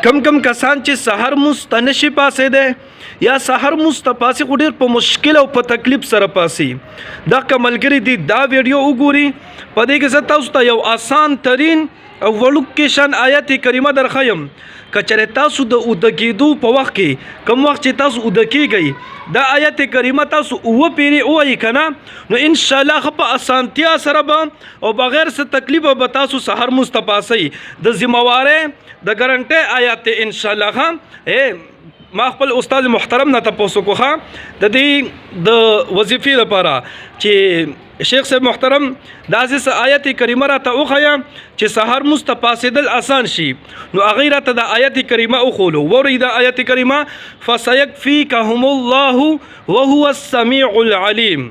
کم کم کسان چې سحر مونځ ته نشي پاسېدی یا سحر مونځ ته پاسي خو ډېر په مشکل او په تکلیف سره پاسي، دغه ملګري دي دا ویډیو وګوري. په دې کې زه تاسو ته یو آسان ترین او وړوکی شان آیت کریمه درښیم. که چېرې تاسو د اوده کېدو په وخت کې، کوم وخت چې تاسو اوده کېږئ، دا آیت کریمه تاسو اووه پیرې ووایئ که نه، نو انشاءالله ښه په اسانتیا سره به او بغیر څه تکلیفه به تاسو سحر مونځ ته پاسئ. د ذمهوارۍ د ګارنټۍ آیات دی انشاءالله. ښه ما خپل استاد محترم نه تپوس وکړو، ښه د دې د وظیفې لپاره چې شیخ صاحب محترم داسې څه آیت کریمه راته وښیه چې سهار مونځ ته پاڅېدل اسان شي، نو هغوی راته د آیت کریمه وښولو. وورئ دا آیت کریمه، فسیکفیکهم الله وهو السمیع العلیم،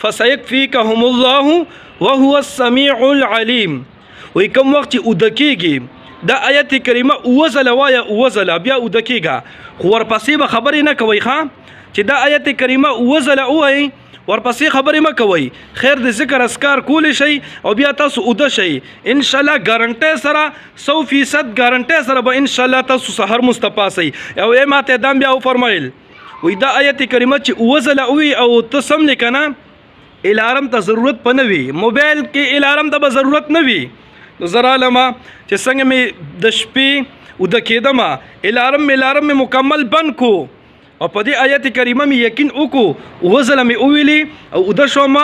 فسیکفیکهم الله وهو السمیع العلیم. وایي کوم وخت چې اوده کېږي دا آیت کریمه اووه ځله وایه، اووه ځله بیا اوده کېږه، خو ورپسې به خبرې نه کوئ. ښه چې دا آیت کریمه اووه ځله ووایئ، ورپسې خبرې مه کوئ، خیر د ذکر اذکار کولی شئ او بیا تاسو اوده شئ. انشاءالله ګارنټۍ سره 100% ګارنټۍ سره به انشاءالله تاسو سحر مونځ ته پاڅئ. او ای ماته دا بیا وفرمایل، وایي دا آیت کریمه چې اووه ځله ووي او ته سم لیکه نه، الارم ته ضرورت په نه وي، موبایل کې الارم ته به ضرورت نه وي. نو زه رالم چې څنګه مې د شپې اوده کېدم، الارم مې مکمل بند کو او په دې آیت کریمه مې یقین وکړو، اووه ځله مې وویلې او اوده شوم،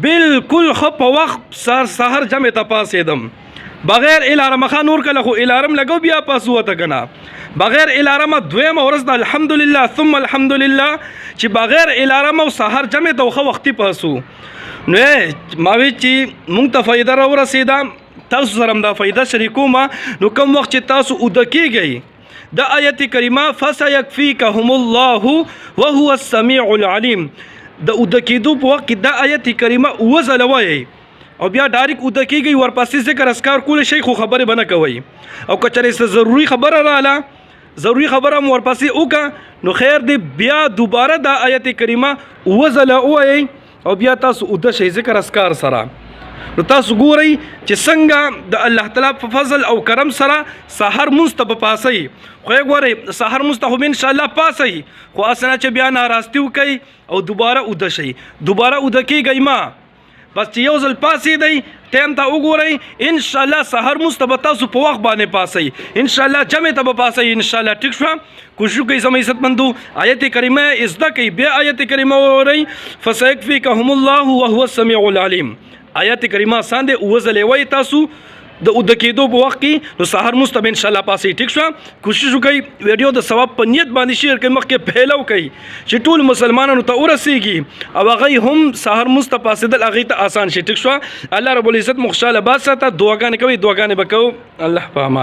بالکل ښه په وخت سهار جمع ته پاڅېدم بغیر الارم. ښه نور کله خو الارم لګو بیا پاس ووته که نه، بغیر الارمه دویمه ورځ ده الحمدلله ثم الحمدلله چې بغیر الارم او سهار جمع ته ښه وختي پاسو. نو ما وی چې مونږ ته فایده را ورسېده، تاسو سره هم دا فایده شریکوم. نو کوم وخت چې تاسو اوده کېږئ دا آیت کریمه فسیکفیکهم الله وهو السمیع العلیم، د اوده کېدو په وخت کې دا آیت کریمه اووه ځله وایئ او بیا ډایرک اوده کېږئ، ورپسې ذکر اذکار کولی شئ خو خبرې به نه کوئ. او که چېرې څه ضروري خبره راله، ضروري خبره هم ورپسې وکړه، نو خیر دی بیا دوباره دا آیت کریمه اووه ځله ووایئ او بیا تاسو اوده شئ ذکر اذکار سره. نو تاسو ګورئ چې څنګه د الله تعالی په فضل او کرم سره سحر مونځ ته به پاسئ. خو یې ګورئ سحر مونځ ته خو انشاءالله پاسئ، خو هسې نه چې بیا ناراستي وکئ او دوباره اوده شئ، دوباره اوده کېږئ مه، بس چې یو ځل پاڅېدئ ټایم ته وګورئ انشاءالله سحر مونځ ته به تاسو په وخت باندې پاسئ، انشاءالله جمع ته به پاسئ انشاءالله. ټیک شوه؟ کوشش وکړئ زما عزتمندو آیت کریمه زده کړئ، بیا آیت کریمه واورئ، فسیکفیکهم الله وهو السمیع العلیم. آیت کریمه آسان دی، اووه ځلې وایئ تاسو د اوده کېدو په وخت کې، نو سهار مونځ ته به انشاءالله پاڅئ. ټیک شوه؟ کوشش وکړئ ویډیو د ثواب په نیت باندې شیر کړئ، مخکې پهلو کړئ چې ټول مسلمانانو ته ورسیږي او هغوی هم سهار مونځ ته پاڅېدل هغوی ته آسان شي. ټیک شوه؟ الله رب العزت مو خوشحاله باد ساته. دعاګانې کوئ، دعاګانې به کوو. الله په امان.